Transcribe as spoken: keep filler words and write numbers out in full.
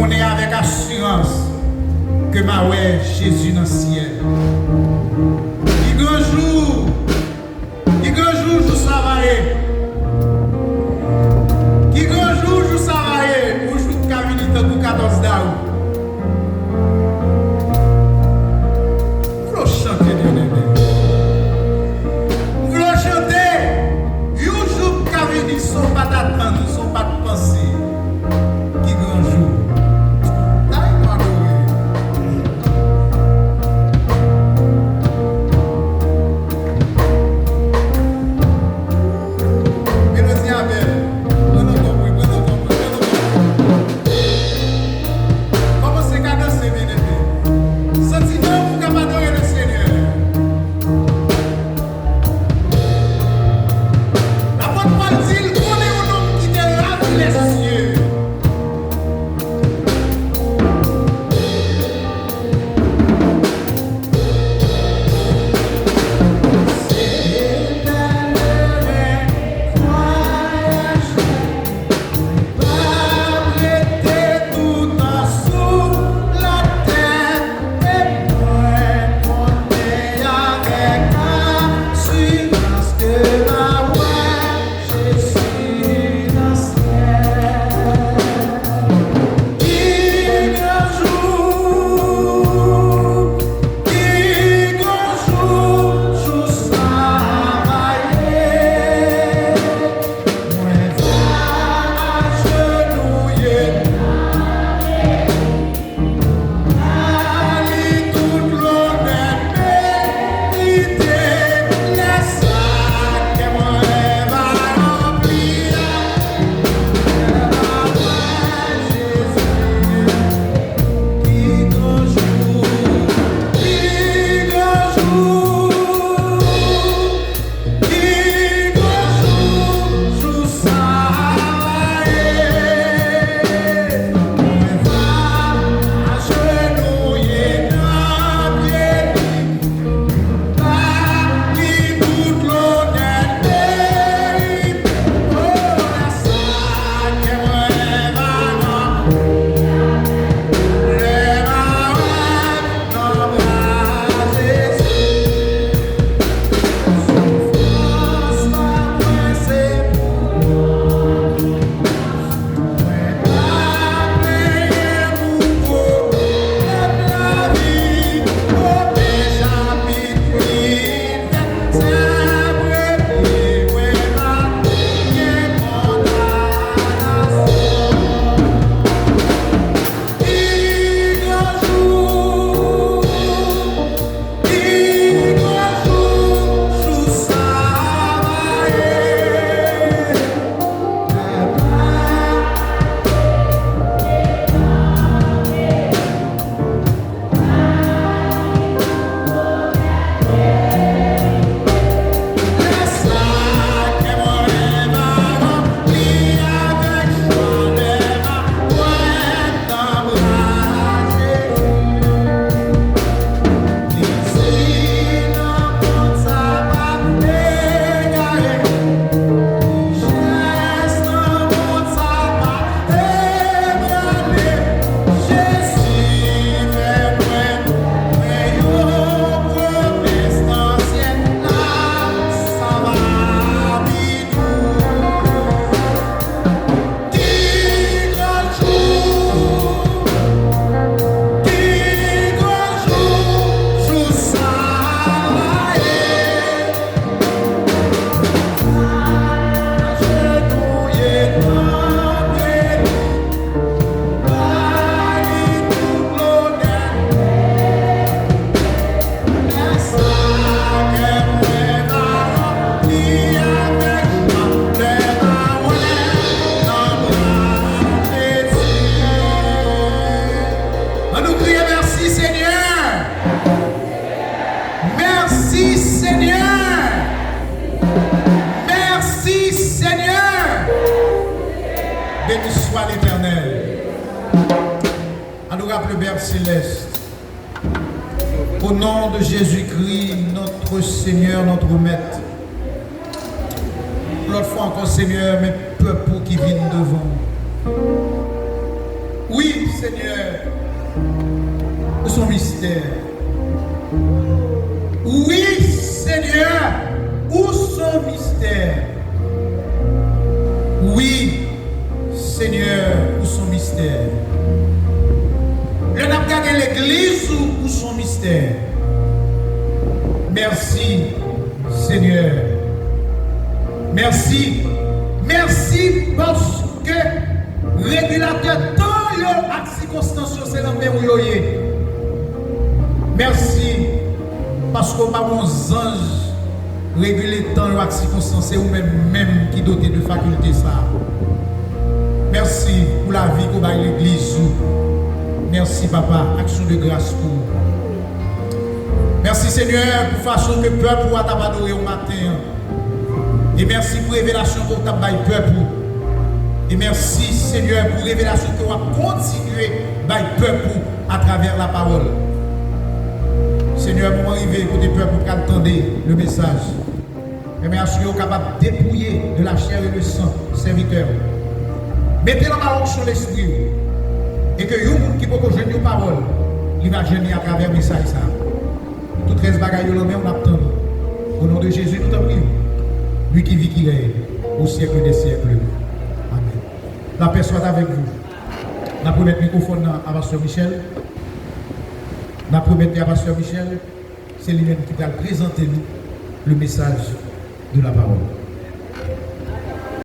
Konnen avèk asirans ke m a wè Jezi nan syèl. Ki gran jou, ki gran jou, jou sa va ye. Ki gran jou, jou sa va ye, yon jou k ka vini tankou katòz dawou. M vle w chante, byeneme. M vle w chante, yon jou k ka vini san w pa t atann, san w pa t panse. Ki gran jou. Ay, nou adore. Melodi a bèl. Pran nan kò mwen, pran nan kò mwen, pran nan kò mwen. Kòmanse ka danse, byeneme. Santi nan ou kapab adore le Senyè. Lapòt Pòl di l konnen yon nonm ki te ravi lèzye. Ann nou kriye, mèsi, Senyè! Mèsi, Senyè! Mèsi, Senyè! Béni soit l'Éternel. Adorable Père Céleste, au nom de Jésus-Christ, notre Seigneur, notre Maître, yon lòt fwa ankò, Senyè, men pèp ou ki vin devan w. Wi, Senyè, ou se yon mistè. Wi, Senyè, ou se yon mistè. Wi, Senyè, ou se yon mistè. Lè n ap gade legliz ou, ou se yon mistè. Mèsi, Senyè. Mèsi. Mèsi paske regilatè tan yo ak sikonstans yo se nan men ou yo ye. Mèsi paske w pa yon zanj regile tan yo ak sikonstans, se ou menm menm ki dote de fakilte sa a. Mèsi pou lavi ke w bay legliz ou. Mèsi, Papa, aksyon de gras pou ou. Mèsi, Senyè, pou fason ke pèp ou a t ap adore w maten an. E mèsi pou revelasyon ke w t ap bay pèp ou. E mèsi, Senyè, pou revelasyon ke w ap kontinye bay pèp ou atravè lapawòl. Senyè, moman rive kote pèp ou pral tande le mesaj. Mwen asire w kapab depouye de la chair et le sang sèvitè w. Mete l anba onksyon Lespri w. E ke yon moun ki poko jwenn yon pawòl, li va jwenn li atravè mesaj sa a. Tout rès bagay yo nan men w, n ap tann ou. Au nom de Jésus, nou tanpri w. Lui qui vit, qui règne au siècle des siècles. Amen. La paix soit avec vous. N ap remèt mikwofòn nan a Pastè Michel. N ap remèt li a Pastè Michel. Se li menm ki pral prezante nou le message de la parole.